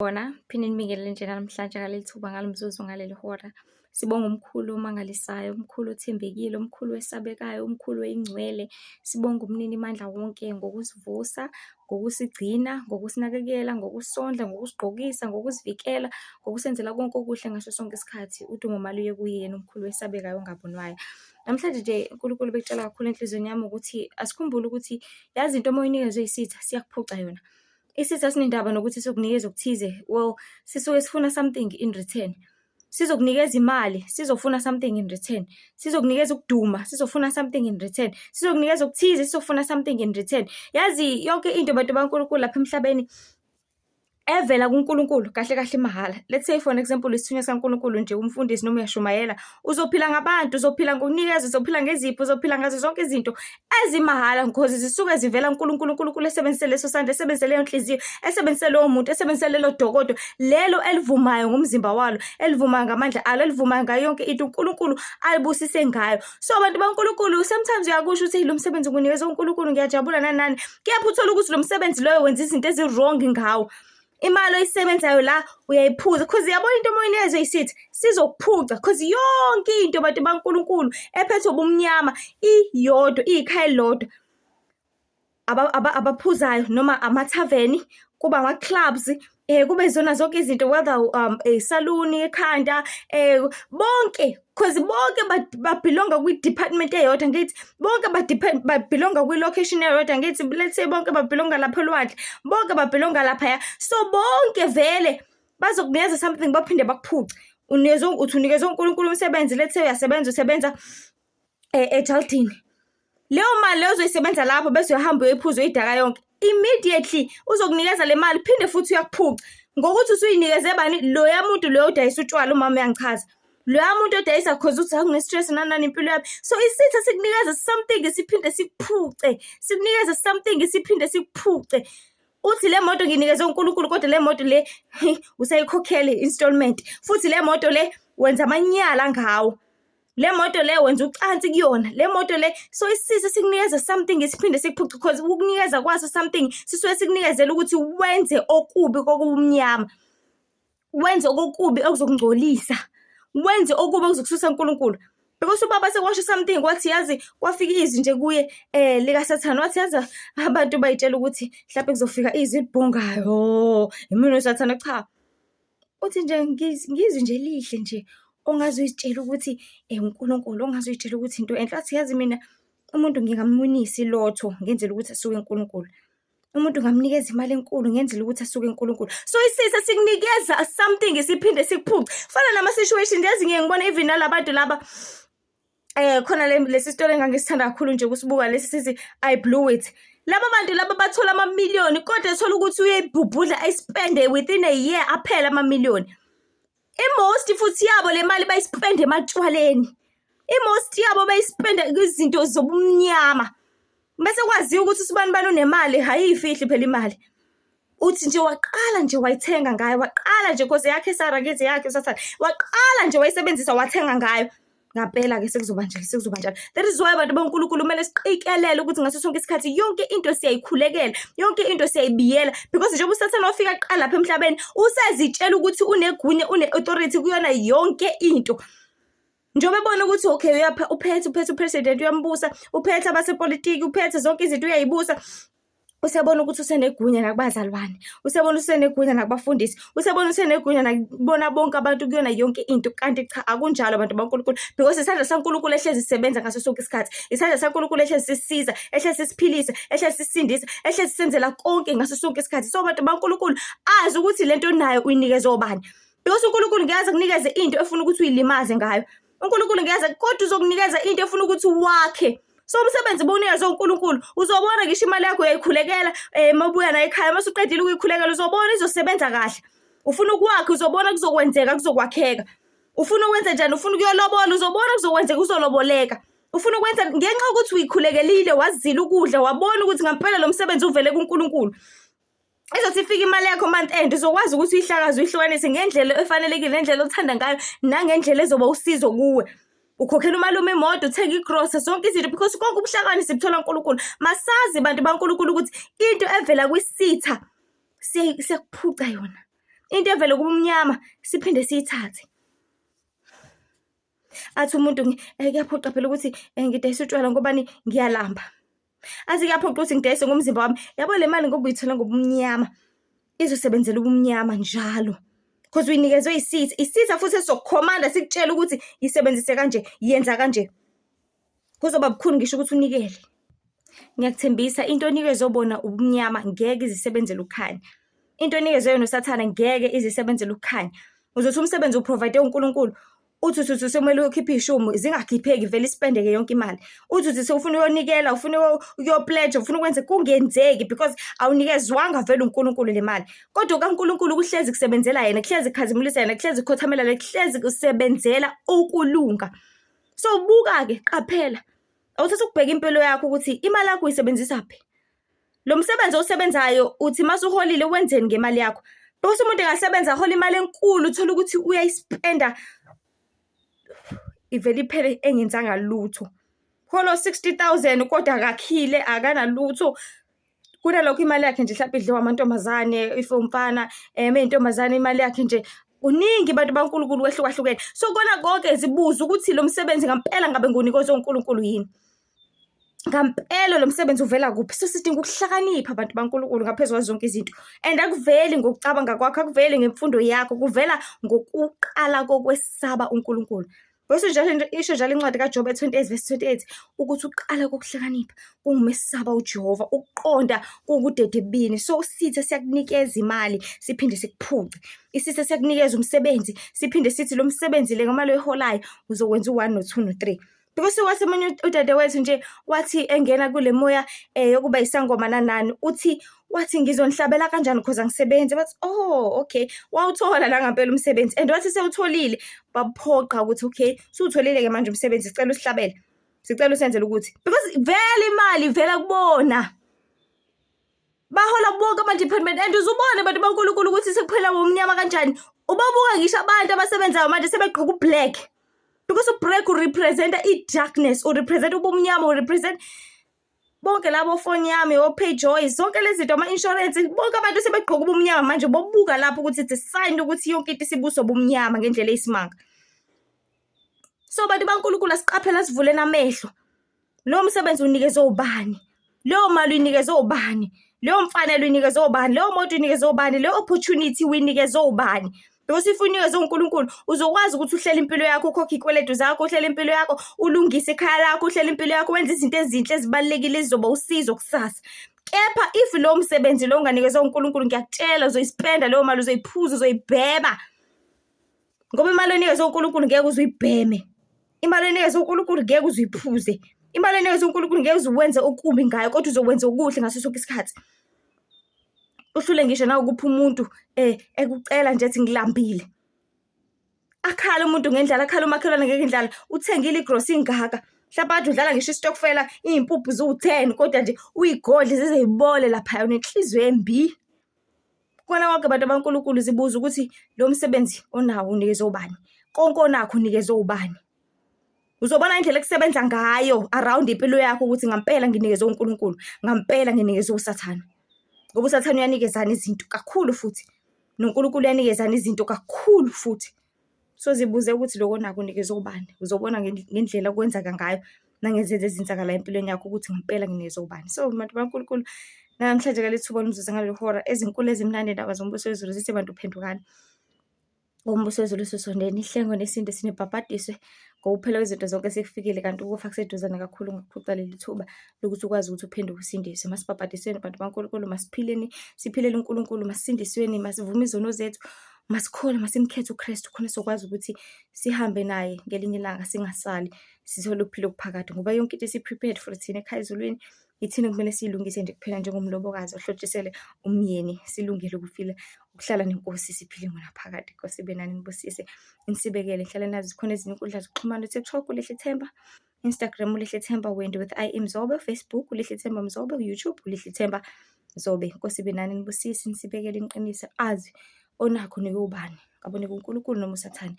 Bona, phinde nibingelele nje namhlanje ngaleli thuba, ngalo mzuzu, ngaleli hora. Sibonga umkhulu omangalisayo, umkhulu othembekile, umkhulu owesabekayo, umkhulu oyingcwele. Sibonge umninimandla wonke ngokusivusa, ngokusigcina, ngokusinakekela, ngokusondla, ngokusigqokisa, ngokusivikela, ngokusenzela konke okuhle ngaso sonke isikhathi. Udumo maluye kuye yena omkhulu owesabekayo ongabonwayo. Namhlanje nje uNkulunkulu ubetshala kakhulu enhliziyweni yami ukuthi asikhumbule ukuthi yazi into uma uyinikezwe isitha siyakuphuca yona. Isitha asinendaba nokuthi sokunikeza okuthize, well, sisuke sifuna something in return. Sizokunikeza imali, sizofuna something in return. Sizokunikeza ukuduma, sizofuna something in return. Sizokunikeza okuthize, sizofuna something in return. Yazi yonke into, bantu baNkulunkulu, lapha emhlabeni evela kuNkulunkulu, kahle kahle mahhala. Let's say, for an example, isithunywa sikaNkulunkulu nje, umfundisi noma uyashumayela, uzophila ngabantu, uzophila ngokunikeza, uzophila ngezipho, uzophila ngazo zonke izinto ezimahhala because zisuke zivela kuNkulunkulu. uNkulunkulu esebenzise leso sandla, esebenzise leyo nhliziyo, esebenzise lowo muntu, esebenzise lelo dokodo lelo elivumayo ngomzimba walo, elivumayo ngamandla alo, elivumayo ngayo yonke into uNkulunkulu alibusise ngayo. So abantu baNkulunkulu, sometimes uyakusho ukuthi lo msebenzi ngunikezwe uNkulunkulu, ngiyajabula, nani nani, kepha uthola ukuthi lo msebenzi loyo wenza izinto ezi-wrong ngawo. Imali oyisebenzayo la uyayiphuza, cause yabona into uma uyinikezwe isitha sizokuphuca, cause yonke into, bantu baNkulunkulu, ephethwe ubumnyama iyodwa, iyikhaya elilodwa. Abaphuzayo noma amathaveni, kuba ama-clubs, kube izona zonke izinto, whether isaluni ekhanda, bonke, cause bonke babelonga kwi-department eyodwa, ngithi bonke babelonga kwi-location eyodwa, ngithi let's say bonke babelonga lapha elwandle, bonke babelonga laphaya. So bonke vele bazokunikeza something, baphinde bakuphuce. Unikezwe, uthi unikezwe uNkulunkulu umsebenzi, let's say uyasebenza, usebenza ejardini. Leyo mali leyo ozoyisebenza lapho bese uyahamba uyayiphuza, uyidaka yonke. Immediately uzokunikeza le mali, phinde futhi uyakuphuca ngokuthi usuyinikeze bani? Loya muntu loyo odayisa utshwala. Umama uyangichaza, loya muntu odayisa, cause uthi angine-stress, nani nani, impilo yami. So isitha sikunikeza something, siphinde sikuphuce, sikunikeze something, siphinde sikuphuce. Uthi le moto nginikeze uNkulunkulu, kodwa le moto le usayikhokhele installment, futhi le moto le wenza amanyala ngawo, le moto le wenza ucansi kuyona le moto le. So isitha sikunikeza something, siphinde sikuphuce, because ukukunikeza kwaso something sisuke sikunikezela ukuthi wenze okubi kokubumnyama, wenze okubi okuzokungcolisa, wenze okubi okuzokususa uNkulunkulu. Because ubaba sekwasho something, wathi yazi kwafika izwi nje kuye likaSathane, wathi yazi abantu bayitshela ukuthi mhlawumbe kuzofika izwi elibhongayo, imina uSathane. Cha, uthi nje ngizwi nje lihle nje ongaze uyitshela ukuthi uNkulunkulu, ongaze uyitshela ukuthi into enhle. Wathi yazi mina umuntu ngingamwinisa ilotho ngenzela ukuthi asuke uNkulunkulu, umuntu ngamnikeza imali enkulu ngenzela ukuthi asuke uNkulunkulu. So isitha sikunikeza something, siphinde sikuphuce. Fana nama-situation, yazi ngiye ngibona even nalabantu laba, khona le lesi story engangisithanda kakhulu nje ukusibuka, lesi sithi "I Blew It". Laba bantu laba bathola amamiliyoni, kodwa ethola ukuthi uyayibhubhudla, ayispende within a year, aphela amamiliyoni. I-most futhi yabo le mali bayispende ematshwaleni, i-most yabo bayispende kwizinto zobumnyama, bese kwaziwa ukuthi usibani bani unemali. Ayiyifihli phela imali. Uthi nje waqala nje wayithenga ngayo, waqala nje, cause yakhe Sara, ngithi yakhe uSathane, waqala nje wayisebenzisa, wathenga ngayo. Ngampela-ke sekuzoba nje, sekuzoba njalo. That is why, bantu baNkulunkulu, kumele siqikelele ukuthi ngaso sonke isikhathi yonke into siyayikhulekela, yonke into siyayibiyela, because njengoba uSathane wafika kuqala lapha emhlabeni, usezitshela ukuthi unegunya, une-authority kuyona yonke into. Njengoba ebona ukuthi okay, uphethe u-president, uyambusa, uphethe abasepolitiki, uphethe zonke izinto, uyayibusa, usebona ukuthi usenegunya nakubazalwane, usebona usenegunya nakubafundisi, usebona usenegunya nakubona bonke abantu kuyona yonke into. Kanti cha, akunjalo, bantu baNkulunkulu, because isandla saNkulunkulu ehlezi sisebenza ngaso sonke isikhathi, isandla saNkulunkulu ehlezi sisiza, ehlezi sisiphilisa, ehlezi sisindisa, ehlezi sisenzela konke ngaso sonke isikhathi. So bantu baNkulunkulu, azi ukuthi lento nayo uyinikezwe obani, because uNkulunkulu ngeke akunikeze into efuna ukuthi uyilimaze ngayo. uNkulunkulu ngeke, kodwa uzokunikeza into efuna ukuthi wakhe. So umsebenzi bowunikezwe uNkulunkulu, uzobona ngisho imali yakho uyayikhulekela, mawubuya nayo ekhaya, mase uqedile ukuyikhulekela, uzobona izosebenza kahle. Ufuna ukwakha, uzobona kuzokwenzeka, kuzokwakheka. Ufuna ukwenza njani, ufuna ukuyolobola, uzobona kuzokwenzeka, uzoloboleka. Ufuna ukwenza, ngenxa yokuthi uyikhulekelile, wazila ukudla, wabona ukuthi ngampela lo msebenzi uvele kuNkulunkulu. Izothi ifika imali yakho month end, uzokwazi ukuthi uyihlakaze, uyihlukanise ngendlela efanelekile, ngendlela othanda ngayo, nangendlela ezoba usizo kuwe. Ukhokhela umalume imoto, uthenga igrosa, zonke izinto, because konke ubuhlakani sibuthola uNkulunkulu. Masazi, bantu baNkulunkulu, ukuthi into evela kwisitha siyakuphuca yona. Into evela kubumnyama siphinde siyithathe. Athi umuntu kuyaphoqa phela ukuthi ngidayise utshwala ngobani ngiyalamba. Athi kuyaphoqa ukuthi ngidayise ngomzimba wami. Yabo le mali ngoba uyithola ngobumnyama, izosebenzela ubumnyama njalo. Because uyinikezwe isitha, isitha futhi esizokukhomanda sikutshele ukuthi yisebenzise kanje, yenza kanje. Kuzoba bukhuni ngisho ukuthi unikele. Ngiyakuthembisa into onikezwe bona ubumnyama ngeke izisebenzele ukukhanya. Into onikezwe yona uSathane ngeke izisebenzele ukukhanya. Uzothi umsebenzi u-provide uNkulunkulu, uthi uthi uthi sekumele uyokhipha iy'shumi zingakhipheki vele ispendeke yonke imali. Uthi uthi sewufuna uyonikela, ufuna ukuyo-pledge, ufuna ukwenza kungenzeki because awunikezwanga vele uNkulunkulu le mali. Kodwa kaNkulunkulu kuhlezi kusebenzela yena, kuhlezi kukhazimulisa yena, kuhlezi kukhothamela yena, kuhlezi kusebenzela ukulunga. So buka-ke, qaphela. Awuthathe ukubheka impilo yakho ukuthi imali yakho uyisebenzisa phi. Lo msebenzi owusebenzayo uthi uma usuholile wenzeni ngemali yakho? Because umuntu engasebenza ahole imali enkulu uthole ukuthi uyayispenda ivele iphele engenzanga lutho. Hola 60,000 kodwa akakhile akanalutho. Kunalokho imali yakhe nje hlampe idliwa amantombazane if umfana eyintombazane imali yakhe nje kuningi bantu baNkulunkulu kwehlukahlukene. So kona konke zibuze ukuthi lo msebenzi ngampela ngabe ngiwunikezwe uNkulunkulu yini? Ngampela lo msebenzi uvela kuphi? So sidinga ukuhlakanipha bantu baNkulunkulu ngaphezu kwazo zonke izinto. And akuveli ngokucabanga kwakho, akuveli ngemfundo yakho, kuvela ngokuqala kokwesaba uNkulunkulu. Bese njalo isho njalo incwadi kaJobe 28 verse 28 ukuthi ukuqala kokuhlakanipha kungumesaba uJehova, ukuqonda kuwukudedebini. So isitha siyakunikeza imali siphinde sikuphuce. Isitha siyakunikeza umsebenzi siphinde sithi lo msebenzi le ngemali oyiholayo uzokwenza u-one no-two no-three. Because wathi omunye udadewethu nje wathi engena kule moya yokuba isangoma nanani uthi wathi ngizonihlabela kanjani cause angisebenzi. Bathi oh okay, wawuthola la ngampela umsebenzi and wathi sewutholile baphoqa ukuthi okay suwutholile-ke manje umsebenzi sicela usihlabele, sicela usenzele ukuthi because vele imali ivela kubona. Bahola bonke ama-department and uzubone bantu baNkulunkulu ukuthi sekuphela ngomnyama kanjani. Ubabuka ngisho abantu abasebenzayo manje sebegqoka u-black. Because u-black u-represent-a i-darkness, u-represent-a ubumnyama, u-represent bonke labo foni yami, o-PayJoy, zonke lezi zinto, ama-insurance, bonke abantu sebegqoka ubumnyama manje bobuka lapho ukuthi it's a sign ukuthi yonke into isibuswa ubumnyama ngendlela eyisimanga. So bantu baNkulunkulu asiqaphele asivuleni amehlo. Lowo msebenzi unikezwe ubani? Leyo mali uyinikezwe ubani? Leyo mfanelo uyinikezwe ubani? Leyo moto uyinikezwe ubani? Leyo opportunity uyinikezwe ubani? Because if unikezwe uNkulunkulu uzokwazi ukuthi uhlele impilo yakho, ukhokhe iy'kweletu zakho, uhlele impilo yakho, ulungise ikhaya lakho, uhlele impilo yakho, wenze izinto ezinhle ezibalulekile ezizoba usizo kusasa. Kepha if lowo msebenzi lo unganikezwa uNkulunkulu, ngiyakutshela uzoyispenda leyo mali, uzoyiphuza, uzoyibhema. Ngoba imali onikezwe uNkulunkulu ngeke uze uyibheme. Imali onikezwe uNkulunkulu ngeke uze uyiphuze. Imali onikezwe uNkulunkulu ngeke uze uwenze okubi ngayo kodwa uzokwenza okuhle ngaso sonke isikhathi. Uhlule ngisho nawukupha umuntu ekucela nje ethi ngilambile. Akhala umuntu ngendlala, akhala umakhelwane ngendlala, uthengile igrosa ingaka. Mhlawumbe kade udlala ngisho isitokfela iy'mpuphu ziwu-10 kodwa nje uyigodle zize zibole laphaya unenhliziyo embi. Kukona konke bantu baNkulunkulu zibuza ukuthi lo msebenzi onawo unikezwe ubani? Konke onakho unikezwe ubani? Uzobona indlela ekusebenza ngayo around impilo yakho ukuthi ngampela nginikezwe uNkulunkulu, ngampela nginikezwe uSathane. Ngoba uSathane uyanikezana izinto kakhulu futhi, noNkulunkulu uyanikezana izinto kakhulu futhi. So zibuze ukuthi lokho onako unikezwe ubani? Uzobona ngendlela okwenzeka ngayo nangezenzo ezenzakalayo empilweni yakho ukuthi ngempela nginikezwe ubani. So bantu baNkulunkulu, namhlanje ngaleli thuba lomzuzu ngaleli hora ezinkulu ezimnandi indaba zombuso wezulu zithi bantu phendukani. Umbuso wezulu ususondele, nihlengwe nisindiswe nibhabhadiswe ngokuphela kwezinto zonke sekufikile kanti ukufa kuseduzane kakhulu ngakuphuca leli thuba lokuthi ukwazi ukuthi uphenduke usindiswe. Masibhabhadisweni bantu baNkulunkulu, masiphileni, siphilele uNkulunkulu, masisindisweni, masivume izono zethu, masikholwe, masimkhethe uKristu khona sizokwazi ukuthi sihambe naye ngelinye ilanga singasali, sithole ukuphila okuphakade ngoba yonke into isi-prepared for thina ekhaya ezulwini. Ithina okumele siyilungise nje kuphela njengomlobokazi ohlotshisele umyeni, silungele ukufila ukuhlala nenkosi siphile ngonaphakade. Inkosi ibe nani inibusise, inisibekele. Nihlale nazi zikhona ezinye inkundla zokuxhumana, TikTok uLihle Themba, Instagram uLihle Themba Wendy with I Mzobe, Facebook uLihle Themba Mzobe, YouTube uLihle Themba Mzobe. Inkosi ibe nani inibusise, inisibekele, iniqinise. Azi onakho unikwe ubani, ngabe unikwe uNkulunkulu noma uSathane.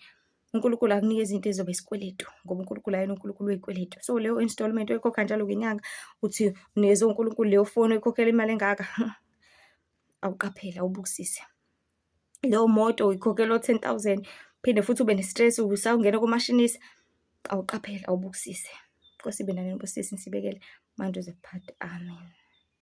uNkulunkulu akunikeza into ezoba isikweletu ngoba uNkulunkulu ayena uNkulunkulu wey'kweletu. So leyo installment oyikhokha njalo ngenyanga uthi unikeze uNkulunkulu leyo foni oyikhokhela imali engaka, awuqaphele awubukisise. Leyo moto uyikhokhela o-10,000, phinde futhi ube ne-stress usawungena komashinisa. Awuqaphele, awubukisise. Inkosi ibe nani, nibusise, nisibekele. Manje uze kuphathe. Amen.